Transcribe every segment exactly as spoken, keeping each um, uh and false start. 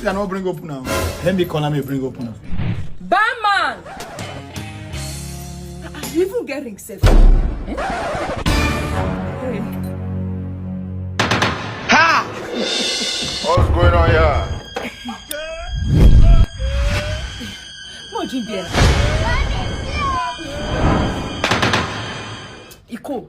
I no bring up now. Him be call me bring up now. Barman! You even get ring sef. Ha! What's going on here? Mo drink beer. Iko.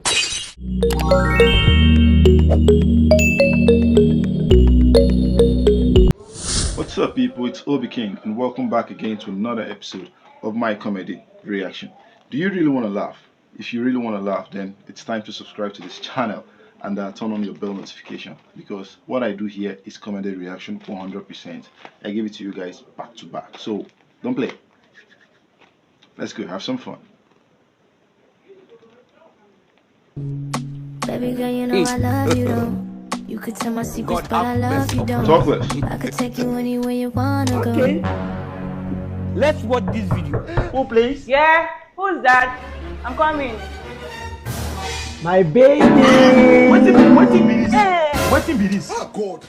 What's up, people? It's Obi King, and welcome back again to another episode of my comedy reaction. Do you really want to laugh? If you really want to laugh, then it's time to subscribe to this channel and uh, turn on your bell notification, because what I do here is comedy reaction one hundred percent. I give it to you guys back to back. So don't play. Let's go have some fun. Baby girl, you know I love you though. You could tell my secrets, but I love you though. Talk less. I could take you anywhere you wanna go. Okay. Let's watch this video. Who plays? Yeah, who's that? I'm coming. My baby. Wetin wetin be this? Hey. Wetin be this? Oh God.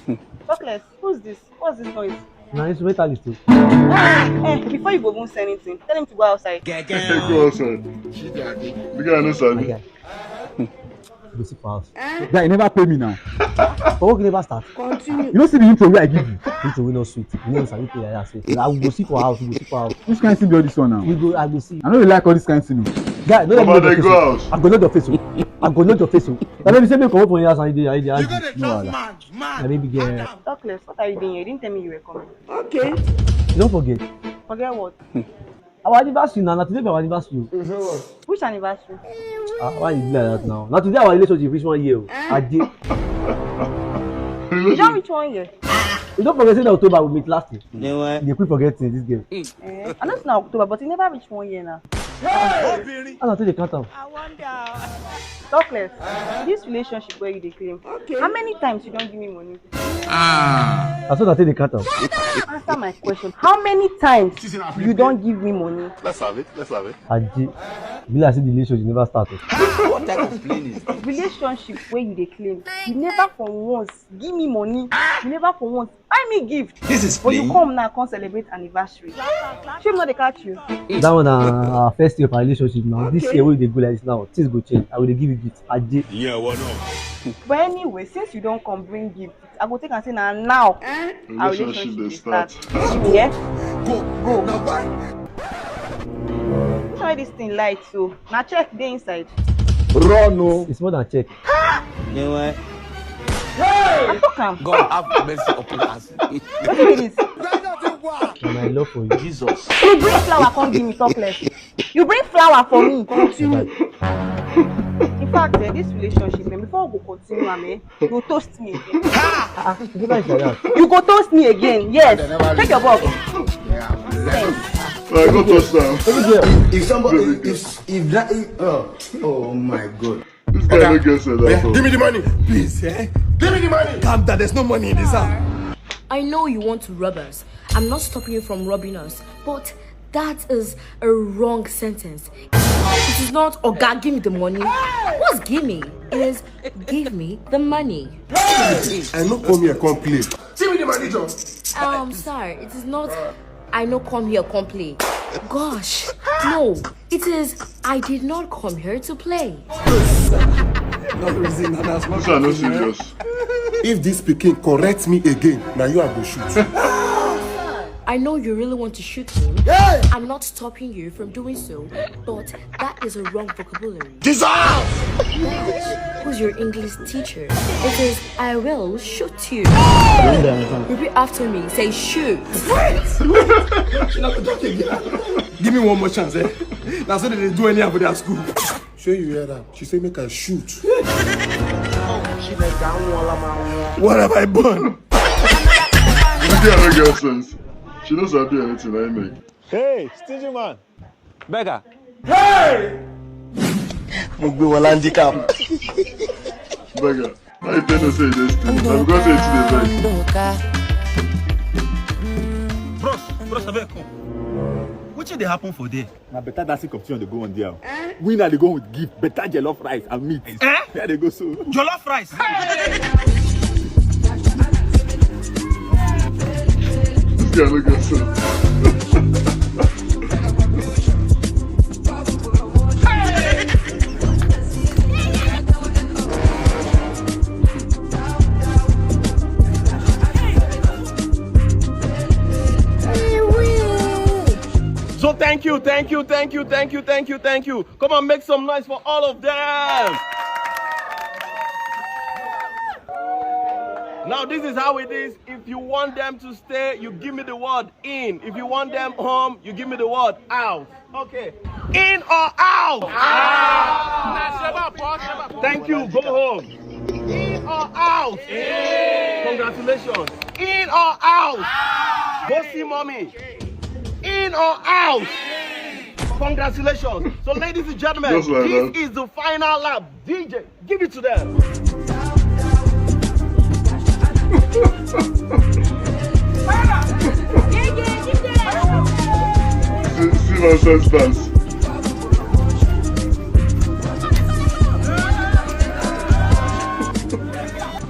Talk less. Who's this? What's this noise? Na instrumentalist o. Ah, eh, before you go even say anything, tell him to go outside. Go outside. The guy no sabi. My guy. Go see for house. Guy, you never pay me now. For work never start. Continue. You no see the intro wey I give you. Intro wey no sweet. You no sabi play like that. So I go see for house. We go see for house. Which kind thing be all this one now? We go. I go see. I no dey like all this kind thing o. Guy, no let me know your face o. I go know your face o. I go know your face o. Na baby say make comot for your house and you dey, you dey argue. No wahala. My baby girl. Talk less. What are you doing here? You didn't tell me you were coming. Okay. You don't forget. Forget what? Our anniversary now. Na today be our anniversary o. Which anniversary? Ah, why you do like that now? Na today our relationship reach one year o. Ade. You don reach one year? You don forget say na October we meet last year. You dey quick forget things, this girl. Eh, I know say na October, but e never reach one year now. How na take dey count am? Talk less. This relationship wey you dey claim, how many times you don give me money? Ah. Na so na take dey count am. Answer my question. How many times you don give me money? Let's have it. Let's have it. Aje. Be like say the relationship never start o. What type of plane is this? Relationship wey you dey claim, you never for once give me money. You never for once buy me gift. This is plane. But you come now, come celebrate anniversary. Shame no dey catch you. That one na our first year of our relationship now. This year wey we dey go like this now, things go change. I go dey give you gift. Aje. Yeah, what not? But anyway, since you don come bring gift, I go take am say na now our relationship dey start. Yeah? Go, go. Which one this thing light so? Na check dey inside. Run o. It's more than check. Anyway. I talk am. God have mercy upon us. Wetin be this? Na my love for you. Jesus. You bring flower come give me, talk less. You bring flower for me. Continue. In fact, eh, this relationship, eh, before we go continue am, eh, you go toast me again. Ah, ah, you like that? You go toast me again, yes. Take your box. Thanks. I go toast am. If, if somebody, if, if that, if, oh, oh my God. This guy no get sense at all. Give me the money, please. Eh? Give me the money. Calm down. There's no money in this house. I know you want to rob us. I'm not stopping you from robbing us, but that is a wrong sentence. It is not "Oga, give me the money." What's "give me"? It is "give me the money." I no come here come play. Give me the money, John. Um, sir, it is not "I no come here come play." Gosh, no. It is "I did not come here to play." This one no serious. If this pikin correct me again, na you I go shoot. I know you really want to shoot him. I'm not stopping you from doing so, but that is a wrong vocabulary. Jesus! Who's your English teacher? It is "I will shoot you." Repeat after me. Say "shoot." Wait! She not talk again. Give me one more chance, eh? Na so dem dey do anyhow for their school. Shey you hear am? She say make I shoot. What have I born? This girl no get sense. She no sabi anything, I make. Hey, stingy man. Beggar. Hey! Mo gbé wọn handicap. Beggar. How you tell us say you dey stingy? Na because say you too dey beg. Bros, bros, abeg come. Wetin dey happen for there? Na better dancing competition dey go on there. We na dey go with gift, better jollof rice and meat. Eh? Yeah, dey go so. Jollof rice. Hey! I no get sense. So thank you, thank you, thank you, thank you, thank you, thank you. Come on, make some noise for all of them. Now, this is how it is. If you want them to stay, you give me the word in. If you want them home, you give me the word out. Okay. In or out? Thank you. Go home. In or out? Congratulations. In or out? Go see mommy. In or out? Congratulations. So, ladies and gentlemen, this is the final lap. D J, give it to them. See, see my sense dance.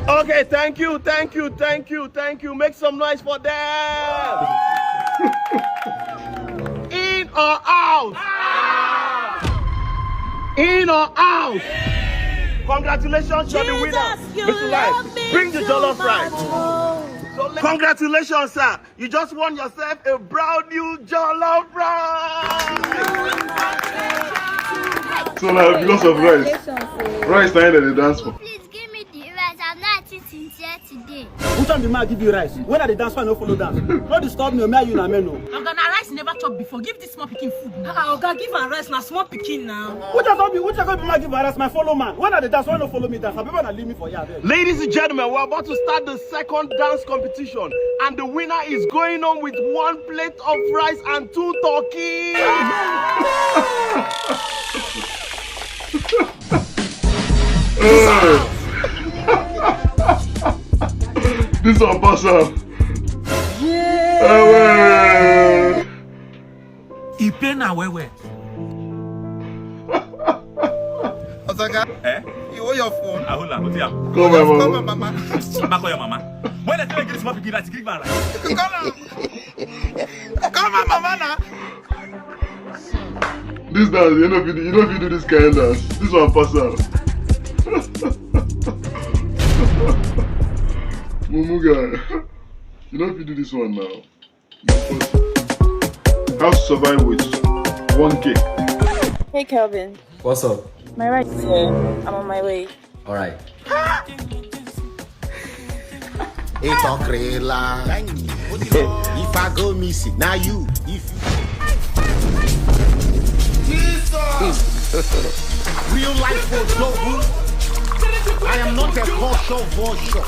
Okay, thank you, thank you, thank you, thank you. Make some noise for them. In or out? In or out? Congratulations to the winner. Mister Life, bring the jollof rice. So, congratulations, sir. You just won yourself a brand new jollof rice. So now, because of rice, rice na im dem dey dance for. Please give me the rice. I'm not eating here today. Which one be man give you rice? When I dey dance, why I no follow dance? No disturb me, me and you na men o. Oga, na rice you never chop before. Give this small pikin food. Ah, oga, give am rice, na small pikin now. Which one be, which one be man give am rice? My follow man. When I dey dance, why no follow me dance? Abeg, una leave me for here, abeg. Ladies and gentlemen, we're about to start the second dance competition, and the winner is going home with one plate of rice and two turkey. Hey. This one pass am. Yeah. Ewe. E pain am well well. Osaga, eh? You hold your phone. I hold am. Wetin happen? Call my mama. Call my mama. Mama, call your mama. When I tell you give small pikin rice, give am rice. Call am. Call my mama now. This dance, you know, you know, you do this kind of dance. This one pass out. Mumu guy, you know, if you do this one now. How to survive with one K? Hey, Kelvin. What's up? My ride is here. I'm on my way. All right. It's a trailer. If I go missing, now you. If you. Jesus! Real life for Jobu. I am not a culture vulture.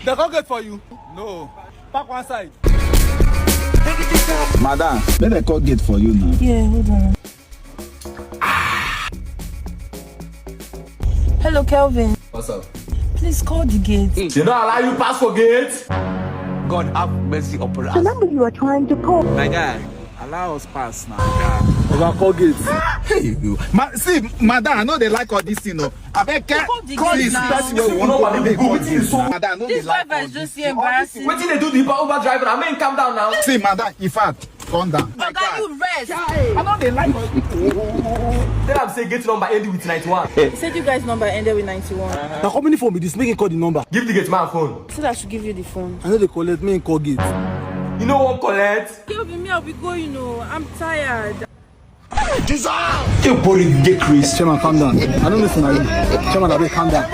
They can't get for you. No. Back one side. Madam, let me call gate for you now. Yeah, hold on. Hello, Kelvin. What's up? Please call the gate. They don't allow you pass for gate. God have mercy upon us. The number you are trying to call. My guy, allow us pass now. Oga, call gate. Hey, you. Ma, see, madam, I know they like all this thing, no. I beg, call the gate now. Madam, I know they like all this. This driver is just here embarrassing. Wetin dey do the Uber driver? I mean, calm down now. See, madam, in fact, calm down. Oga, you rest. I know they like all this. Tell am say gate number ending with ninety-one. He said you guys' number ended with ninety-one. Na company phone be this, make him call the number. Give the gate man phone. He said I should give you the phone. I know they collect, make him call gate. You know what collect? Kelvin, me, I'll be going, oh. I'm tired. Jesus! You boring, you dey crazy. Chairman, calm down. I don't listen to you. Chairman, abeg, calm down.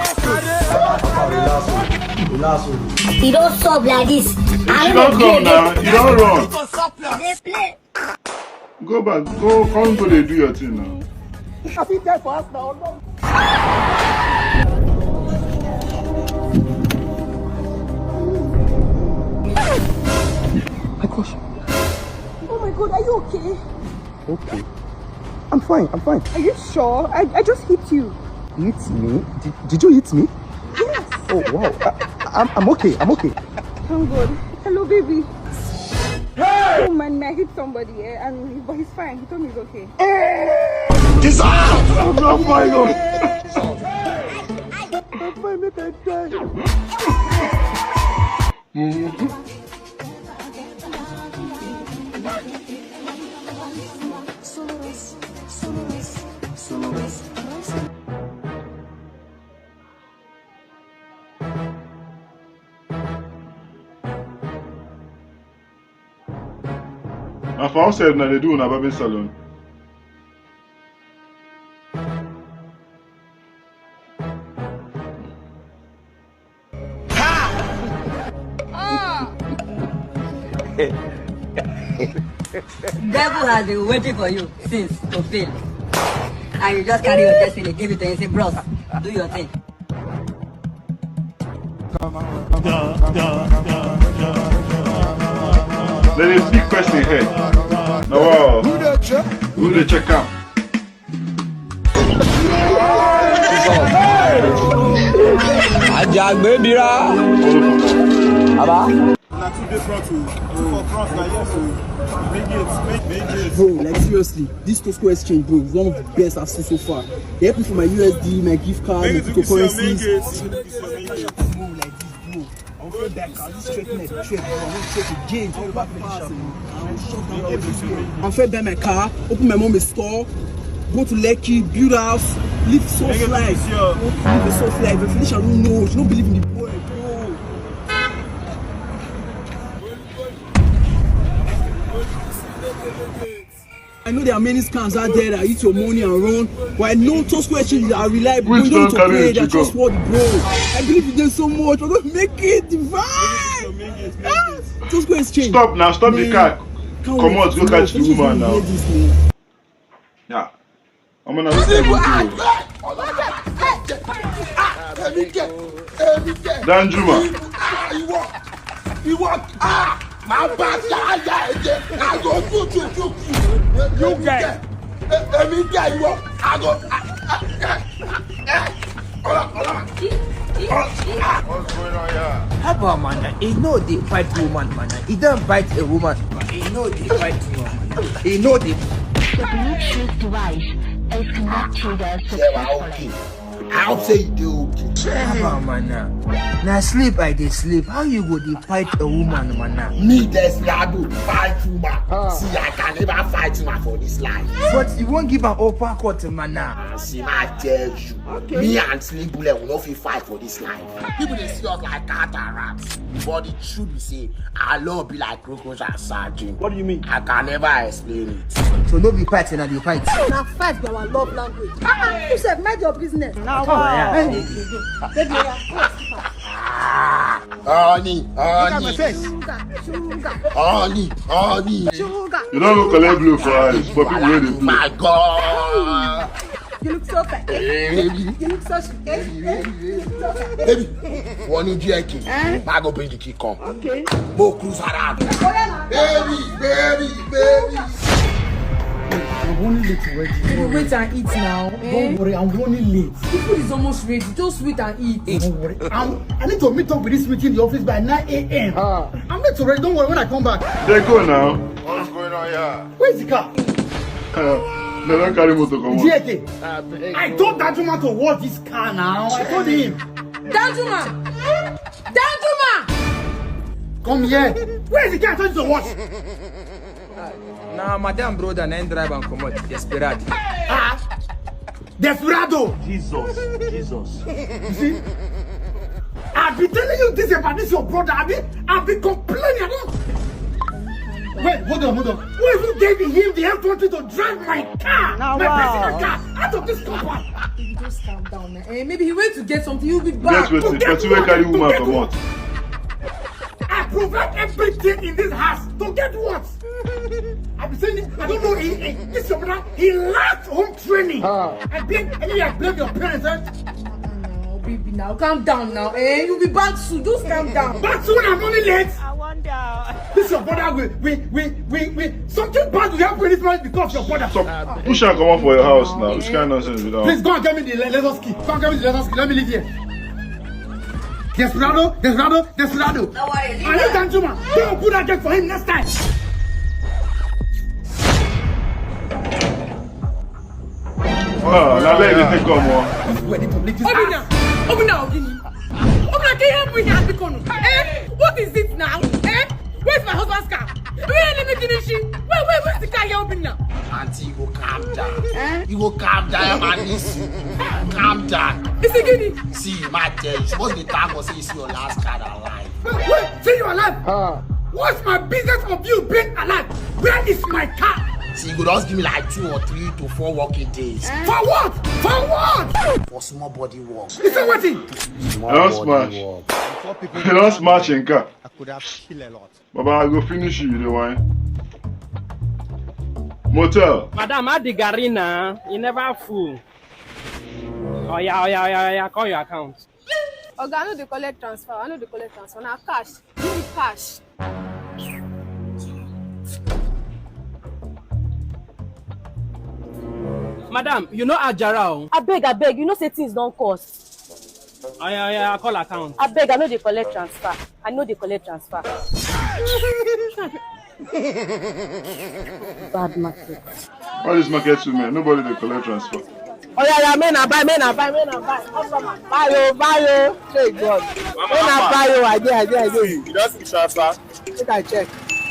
Relax, relax. You don't stop like this. I don't come now. You don't run. They play. Go back. Go, come go dey do your thing now. I fit die for house now. My gosh. Oh my God, are you okay? Okay. I'm fine, I'm fine. Are you sure? I, I just hit you. Hit me? Did, did you hit me? Yes. Oh, wow. I, I'm, I'm okay, I'm okay. Thank God. Hello, baby. Hey! Oh man, I hit somebody, eh? And, but he's fine. He told me he's okay. Jesus! Oh, no, my God. I'm fine, make I die. Mm-hmm. Na for outside na dey do una barbing salon. Devil has been waiting for you since to fail. And you just carry your destiny, give it to him, say, bros, do your thing. There is big person here. Now, wow. Who dey check am? Àjàgbé bira. Bàbá. Na two dey front o, two for front na yes o. Make it, make, make it. Bro, like seriously, this Tosco exchange, bro, is one of the best I've seen so far. They help me for my U S D, my gift card, my Make it to kiss your, make cryptocurrencies. it. Kiss your, make it. Bro, like this, bro. I feel that I just check net, check, bro. I won't check again. All about finish am, bro. I will shut down everything. I'm first buy my car, open my mom a store, go to Lekki, build house, live soft Make it life. Kiss your. Live a soft life. If finish, I don't know. You don't believe in the boy, bro. I know there are many scams out there that eat your money and run, but I know Tosco exchanges are reliable. Which You don't one carry pay, you they're to go? Trustworthy, bro. I believe in them so much. We're gonna make it divine. Tosco exchange. Stop now, stop the Man, car. can't Comot, wait go to catch the finish woman this now. business, man. Yeah. I'm gonna say everything. Danjuma. Ìwọ, ìwọ, ah, máa bá ṣáájà ẹ jẹ, I go do to you. You guy. Èmi jẹ ìwọ, I go. Ọlá, ọlá. Haba mana, e no dey fight woman mana, e don bite a woman. E no dey fight woman mana, e no dey. The Bluetooth device is connected Ṣé wàá successfully. okay? I hope say you dey okay. Haba mana, na sleep I dey sleep, how you go dey fight a woman mana? Me, Desperado, fight woman. See, I can never fight woman for this life. But you wan give am uppercut mana. And see, I tell you, me and Slim Bullet will not fit fight for this life. People dey see us like cat and rat, but the truth be say, our love be like cockroach and sardine. What do you mean? I can never explain it. So no be fight una dey fight. Na fight be our love language. Ah, you sef mind your business. Na wa. Baby, oya, come on, sleep am. Honey, honey, Sugar, sugar, honey, honey. Sugar. You don't look collect blow for eyes for people wey dey play. My God. You look so fine. Baby, You look so sweet. Eh, eh, you look so fine. baby, one new G I K. Má go bring the key come. Okay. Mo cruise around. Oya na. Baby, baby, baby. I'm running late already. Baby, wait and eat now. Don't Eh? Worry, I'm running late. The food is almost ready. Just wait and eat. Don't worry. I'm, I need to meet up with this meeting in the office by nine a.m. I'm late already. Don't worry when I come back. Dey go now. What's going on here? Where's the car? Dem don carry motor comot. G I K. I told that woman to watch this car now. I told him. Danjuma! Danjuma! Come here. Where's the car I told you to watch? Na madam brother na him drive am comot, Desperado. Desperado. Jesus, Jesus. I've been telling you this about this your brother. I've been, I've been complaining. I don't. Wait, hold on, hold on. Who even gave him the authority to drive my car, my personal car, out of this compound? Baby, just calm down now. Eh, maybe he went to get something. He'll be back. Get wetin? Person wey carry woman comot. I provide everything in this house. To get what? I'm saying, I don't know. He, he, this your brother. He lacked home training. I blame. Anyway, I blame your parents. Eh? No, baby, now calm down now. Eh, you'll be back soon. Just calm down. Back soon, I'm only late. I wonder. This your brother will, will, will, will, will. Something bad will happen in this marriage because of your brother. Stop. Push am comot for your house now. Which kind of nonsense be that Please one? Go and get me the Lexus key. Go and get me the Lexus key. Let me leave here. Desperado, Desperado, Desperado. Don't worry, leave Are you her. Danjuma? Go and put that gate for him next time. Ah, na leg dey take come o. Ready to leave this Obinna! house. Obinna Ogini! Obinna, can you help me here, Bikonu? Eh? What is it now? Eh? Where's my husband's car? Where let me finish it? Where, where, where's the car here, Obinna? Auntie, you go calm down. You go calm down and listen. Calm down. It's a guinea. See, my tell you, you supposed to thank God say you see your last card alive. Wait, wait, see you alive. What's my business of you being alive? Where is my car? See, you go just give me like two or three to four working days. For what? For what? For small body work. You say wetin? Small body work. Before people You don smash him car. I could have killed a lot. Baba, I go finish you, you dey whine. Motel. Madam, add the garri na. E never full. Oya, oya, oya, oya, call your account. Oga, I no dey collect transfer. I no dey collect transfer. Na cash. Give me cash. Madam, you know Ajara o. Abeg, abeg, you know say things don cost. Oya, oya, call account. Abeg, I no dey collect transfer. I no dey collect transfer. Bad market. All these market women, nobody dey collect transfer. Oh yeah, yeah, men are buy, men are buy, men are buy. Customer, buy o, buy o. Hey God, men are buy o. I dey, I dey, I dey. You don see transfer? Make I check.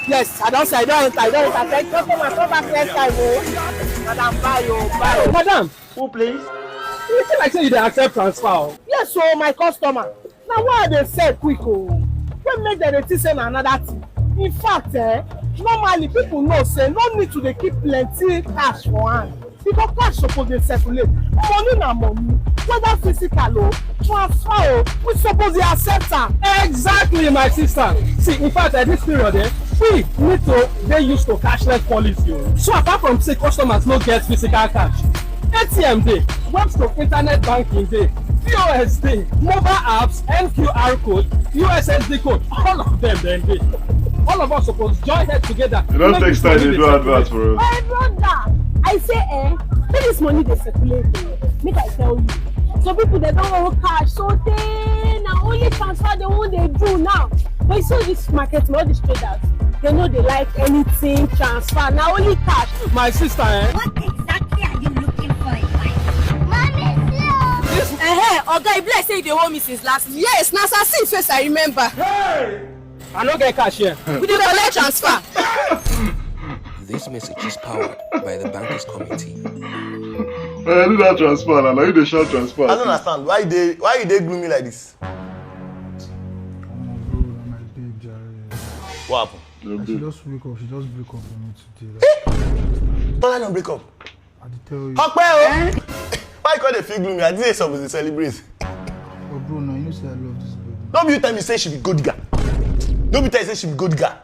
Yes, I don see, I don enter, I don enter. Thank customer, come back next time o. Madam, buy o, buy o. Madam, who please? You feel like say you dey accept transfer o? Yes o, my customer. Na why I dey sell quick o. Wey make dem dey think say na another thing. In fact, eh, normally people know say no need to dey keep plenty cash for hand. Because cash suppose dey circulate. Money na money. Whether physical o, transfer o, we suppose dey accept am. Exactly, my sister. See, in fact, at this period, eh, we need to dey used to cashless policy o. So apart from say customers no get physical cash, A T M dey, web stroke internet banking dey, P O S dey, mobile apps and Q R code, U S S D code, all of them dem dey. All of us suppose join head together. You don take style dey do advert for us. My brother, I say eh, make this money dey circulate o. Make I tell you. Some people dem don wan cash so tey na only transfer dem wan dey do now. But you see this market, all these traders, dem no dey like anything transfer. Na only cash. My sister, eh? What exactly are you looking for in life? Mommy, see o. This eh, oga, e be like say you dey hold me since last week. Yes, na as I see face I remember. Hey! I no get cash here. We dey collect transfer. This message is powered by the Bankers Committee. Eh, do that transfer now. Now you dey shout transfer. I don't understand. Why you dey, why you dey gloomy like this? Omo, bro, na my babe, jare. What happened? Your babe. She just wake up. She just break up with me today. Like, Tola don break up. I dey tell you. Ọpẹ́ o. Why you come dey feel gloomy? I think say you suppose dey celebrate. But bro, now you know say I love this baby. No be you tell me say she be gold digger. No be tell me say she be gold digger.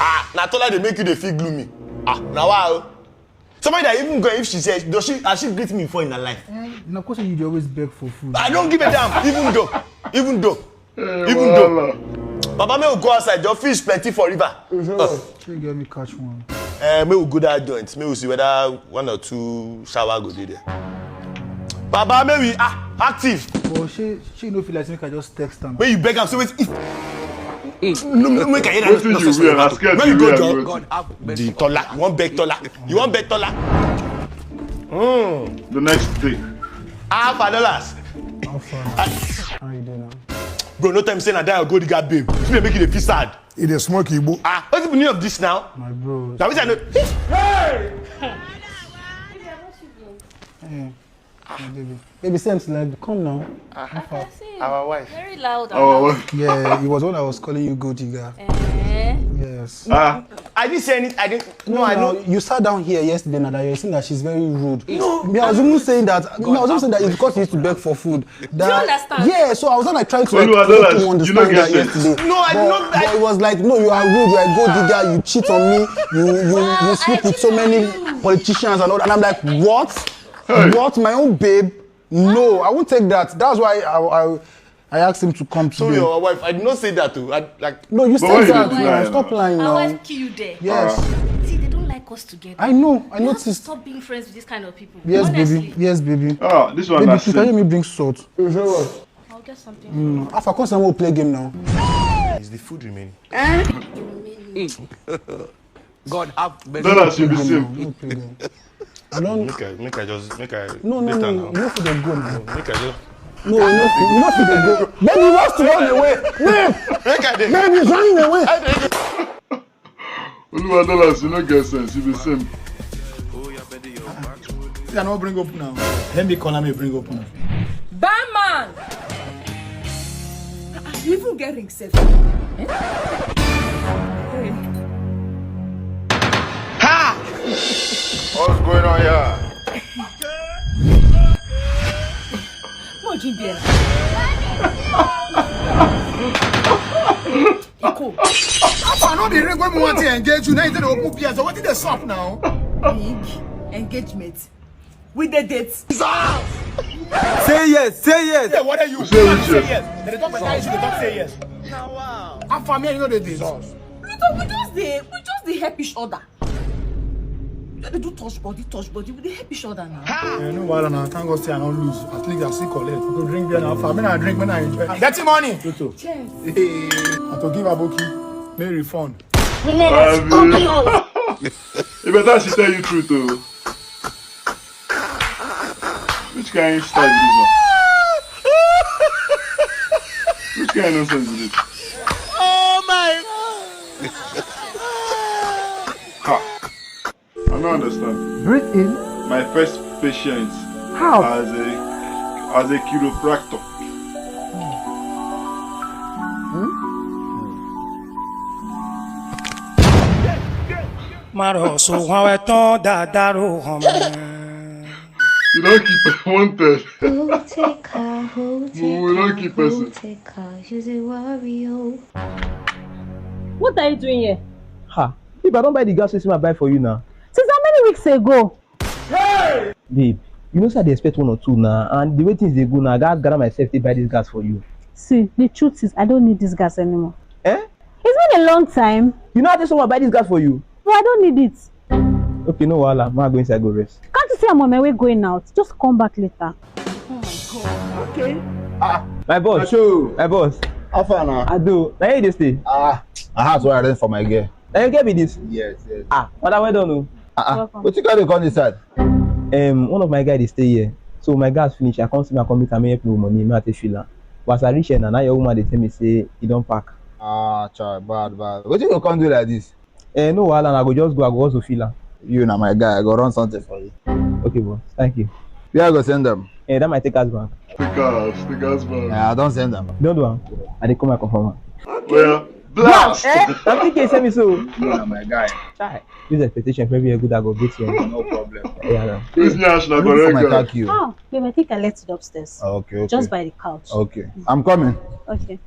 Ah, na Tola dey make you dey feel gloomy. Ah, na wa o. Somebody that even go if she say, does she, has she greet me before in her life? Eh, na 'cause you dey always beg for food. I don't give a damn. Even though, even though, even though. Baba, make we go outside. Your fish plenty for river. Shey you get me catch one? Eh, make we go that joint. Make we see whether one or two shower go dey there. Baba, make we ah active. But shey, shey you no feel like make I just text am? Make you beg am. So wait, if no, no, make I hear that. Wetin you wear? Na skirt you wear? God have mercy. The Tola, you wan beg Tola? You wan beg Tola? The next day. Alpha dollars. How far? How you doing now? Bro, no tell me say na that your gold digger babe. She dey make you dey feel sad. E dey smoke igbo. Ah, what's the meaning of this now? My bro. Now which I know. Hey! Eh, my baby. Baby, same slide. Come now. Ah, I can see. Our wife. Very loud. Our wife. Yeah, it was when I was calling you gold digger. Eh? Yes. Ah. I didn't say anything. I didn't. No, I know. You sat down here yesterday, and you saying that she's very rude. No. Me, I was even saying that. Me, I was even saying that it's because you used to beg for food. That, do you understand? Yeah, so I was not like trying to like, make you understand that yesterday. No, I did not. But it was like, no, you are rude. You are a gold digger. You cheat on me. You you you sleep with so many politicians and all. And I'm like, what? What? My own babe? No, I won't take that. That's why I I, I asked him to come today. Sorry, your wife. I did not say that too. I, like, no, you said that. Stop lying now. Our wife kill you there. Yes. See, they don't like us together. I know. I know. Stop being friends with this kind of people. Yes, baby. Yes, baby. Ah, this one. Baby, please, can you help me bring salt? I'll get something. Mm. Alpha, come, we play game now. Is the food remaining? God have mercy. Dollars, you be safe. No problem. I don't. Make I, make I just, make I. No, no, no, no. You no fit dey go now. Make I just. No, you no fit, you no fit dey go. Baby, you want to run away. Babe, make I dey. Babe, you're running away. Oluwa, dollars, you no get sense. You be same. See, I no bring up now. Let me call am, bring up now. Barman! Ah, you even get ring sef. Eh? Hey. How far no be ring when we want to engage you? Now you dey open P S. So wetin dey sup now? Big engagement. We dey date. Say yes, say yes. Hey, what are you? Say yes. Say yes. They dey talk better issue, they talk say yes. How far me and you no dey date? We just we just dey we just dey help each other. We just dey do touch body, touch body. We dey help each other now. Eh, no wahala na. Thank God say I no lose. At least I still collect. Go drink beer na. How far me na drink, me na enjoy. Dirty money. Toto. Cheers. I to give Aboki. May refund. Abi. E better she tell you truth o. Which kind style be this one? Which kind nonsense be this? Oh my Ha! I don't understand. Breathe in. My first patient How? as a as a chiropractor. Maro so wawe ton dadaro home. You don't keep wanted. Who take her? Who take We will not her? Keep Who person. Take her? She's a warrior. What are you doing here? Ha, babe, I don't buy the gas system I buy for you now. Since how many weeks ago? Babe, you know say I dey expect one or two now, and the way things dey go now, I gats gather myself to buy this gas for you. See, the truth is, I don't need this gas anymore. Eh? It's been a long time, You know I just want to buy this gas for you. but I don't need it. Okay, no wahala. Ma go inside go rest. Can't you see I'm on my way going out? Just come back later. My boss. Acho. My boss. How far now? I do. Now here you dey stay. Ah, I have to arrange for my girl. Now you get me this. Yes, yes. Ah, father, well done o. Ah, ah. Welcome. What you got inside? Um, one of my guy dey stay here. So my gas finish. I come see my come meet am, help me with money. Me I take fill am. But as I reach here now, now your woman dey tell me say e don pack. Ah, child, bad, bad. What you go come do like this? Eh, no wahala. I go just go. I go also fill am. You na my guy. I go run something for you. Okay, boss. Thank you. Where I go send them? Eh, that might take us back. Take us, take us back. Yeah, I don't send them. Don't do am. I dey come and confirm am. Well, blast. Na P K send me so. You na my guy. Chai. This expectation for every year good I go beat here. No problem. Yeah, no. This nyash na Look for correct my guy. car key. Ah, babe, I think I left the upstairs. Okay, okay. Just by the couch. Okay. I'm coming. Okay.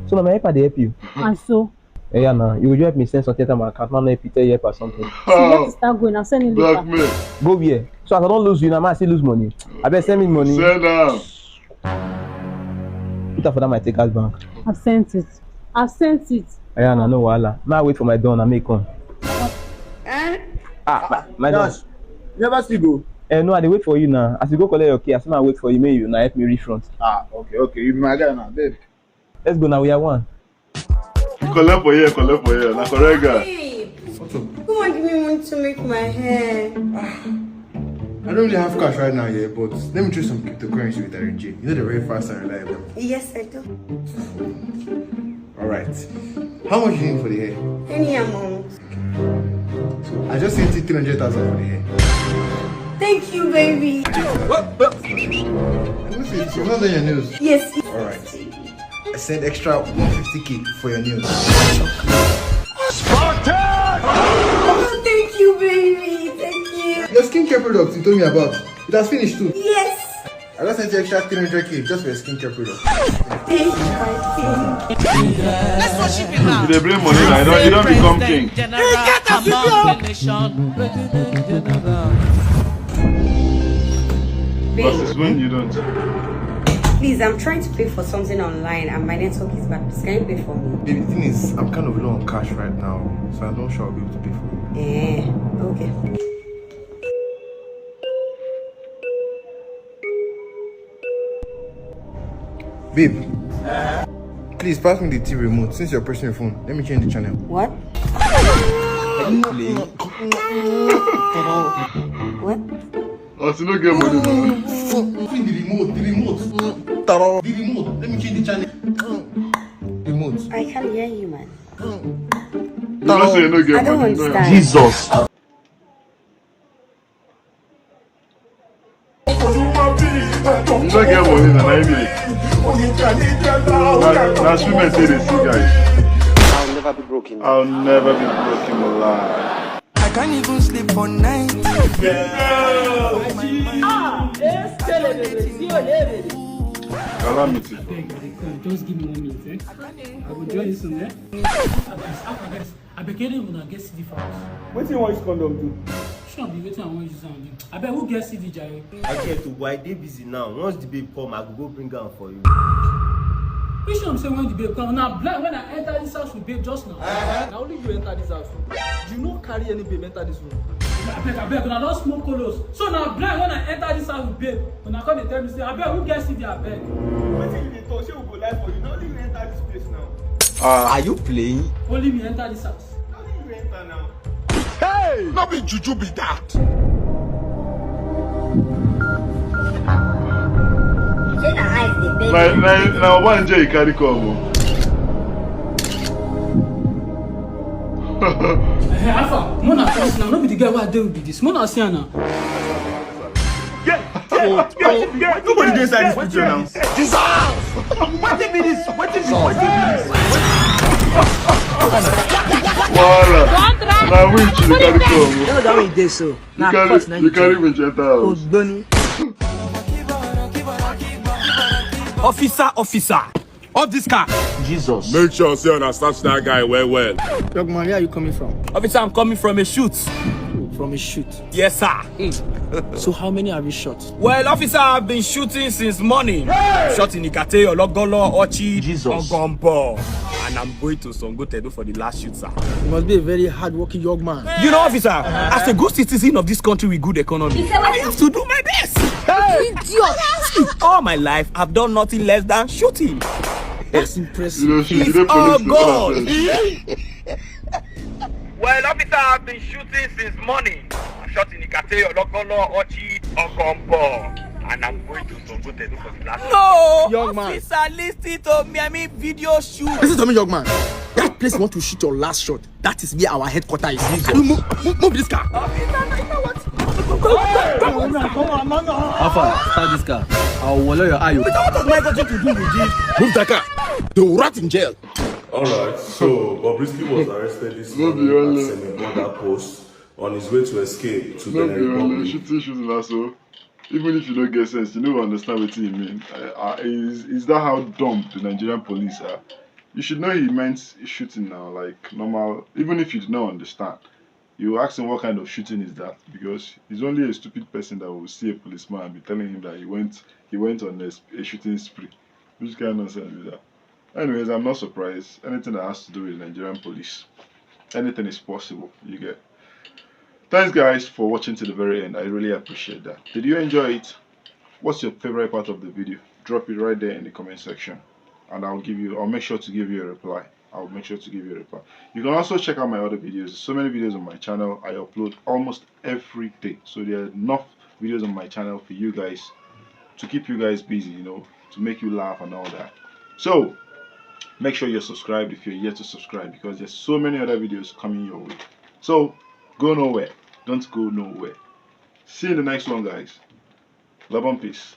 So now my helper dey help you. And so, Eh, yeah, now you go help me send something to my account. Man, help you tell you help or something. see, let us start going. I'll send you later. Blackmail. Go where? So as I don't lose you, now I still lose money. I bet send me money. Send them. Put am for that my take out bank. I've sent it. I've sent it. Yeah, no, no wahala. Now I wait for my don and make come. Ah, my don. Josh, you never still go. Eh, no, I dey wait for you now. As you go collect your key, I say I wait for you. May you now help me reach front. Ah, okay, okay. You be my guy now, babe. Let's go now. We are one. Collect for here, collect for here. Na correct guy. Babe, come on, give me money to make my hair. I don't really have cash right now, yeah, but let me throw some cryptocurrency with R N G. You know they're very fast and reliable. Yes, I do. All right. How much do you need for the hair? Any amount. I just sent you three hundred thousand for the hair. Thank you, baby. Let me see. It's not on your news. Yes. All right. I sent extra one fifty K for your nails. Oh, thank you, baby. Thank you. Your skincare products you told me about, it has finished too. Yes. I just sent you extra three hundred K just for your skincare products. Thank you, my king. You dey bring money now. You don't, you don't become king. Babe, Versus when you don't. please, I'm trying to pay for something online and my network is bad. Please, can you pay for me? Baby, the thing is, I'm kind of low on cash right now, so I'm not sure I'll be able to pay for you. Eh, okay. Babe, please pass me the T V remote since you're pressing your phone. Let me change the channel. What? What? As you no get money now. Open the remote, the remote. The remote. Let me change the channel. Remote. I can't hear you, man. You know say you no get I don't money now. Understand. Jesus. You no get money na, na you be. Na, na street men take dey see guys. I'll never be broken. I'll never be broken alive. I can't even sleep for night. Calamity for me. Just give me one minute, eh? I go join you soon, eh? Abeg, abeg, abeg, any una get C D for house? Wetin you wan use condom do? Sure, be wetin I wan use am do. Abeg, who get C D, jare? I get to, but I dey busy now. Once the babe come, I go go bring am for you. Which one say when the babe come? Una blind when I enter this house with babe just now. Na only you enter this house. You no carry any babe enter this room. Abeg, abeg, una don smoke colos. So na blind when I enter this house with babe. Una come dey tell me say, abeg, who get C D, abeg? Wetin you dey talk? Say we go lie for you. Na only you enter this place now. Are you playing? Only me enter this house. Na only you enter now. Hey! No be juju be that. Shey na eyes dey pain Na you? na na one J carry come o. Eh, Alpha, Mona first now, no be the girl wey I dey with be this. Mona see her now. Nobody dey inside this picture now. Jesus! Wetin be this? Wetin be this? Wahala. Na winch you carry come. You know that way e dey so. You Na carry, court na you you carry dey. Winch enter house. Ogboni. Officer, officer, off this car. Jesus. Make sure say una search that guy well well. Young man, where are you coming from? Officer, I'm coming from a shoot. From a shoot. Yes, sir. So how many have you shot? Well, officer, I've been shooting since morning. Shot in Ikate, Ologolo, Ochi, Jesus. Ogombo. And I'm going to Songo Tedo for the last shoot, sir. You must be a very hardworking young man. You know, officer, as a good citizen of this country with good economy, I have to do my best. Idiot! All my life, I've done nothing less than shooting. That's impressive. You know, she It's dey all police God. Well, officer, I've been shooting since morning. I shot in Ikate, Ologolo, Ochi, Ogombo, and I'm going to Songo Tedo for the last. No, Young man. Officer, listen to me. I mean video shoot. Listen to me, young man. That place you want to shoot your last shot, that is where our headquarter is. Can you move, move, move this car? Officer, you know what? How far? Start this car. I'll wallow your eye. What has my body to do with this? Move that car. They will rot in jail. All right, so Bobrisky was arrested this No be morning at only. Semi Border Post on his way to escape to No Benin be only Republic. Shooting, shooting, na so. Even if you don't get sense, you don't understand what he mean. Uh, uh, is, is that how dumb the Nigerian police are? You should know he meant shooting now, like normal. Even if you did not understand, you ask him what kind of shooting is that, because he's only a stupid person that will see a policeman and be telling him that he went he went on a, a shooting spree. Which kind of nonsense is that? Anyways, I'm not surprised. Anything that has to do with Nigerian police, anything is possible. You get. Thanks, guys, for watching to the very end. I really appreciate that. Did you enjoy it? What's your favorite part of the video? Drop it right there in the comment section, and I'll give you. I'll make sure to give you a reply. I'll make sure to give you a reply. You can also check out my other videos. There's so many videos on my channel. I upload almost every day, so there are enough videos on my channel for you guys to keep you guys busy. You know, to make you laugh and all that. So make sure you're subscribed if you're yet to subscribe, because there's so many other videos coming your way. So go nowhere. Don't go nowhere. See you in the next one, guys. Love and peace.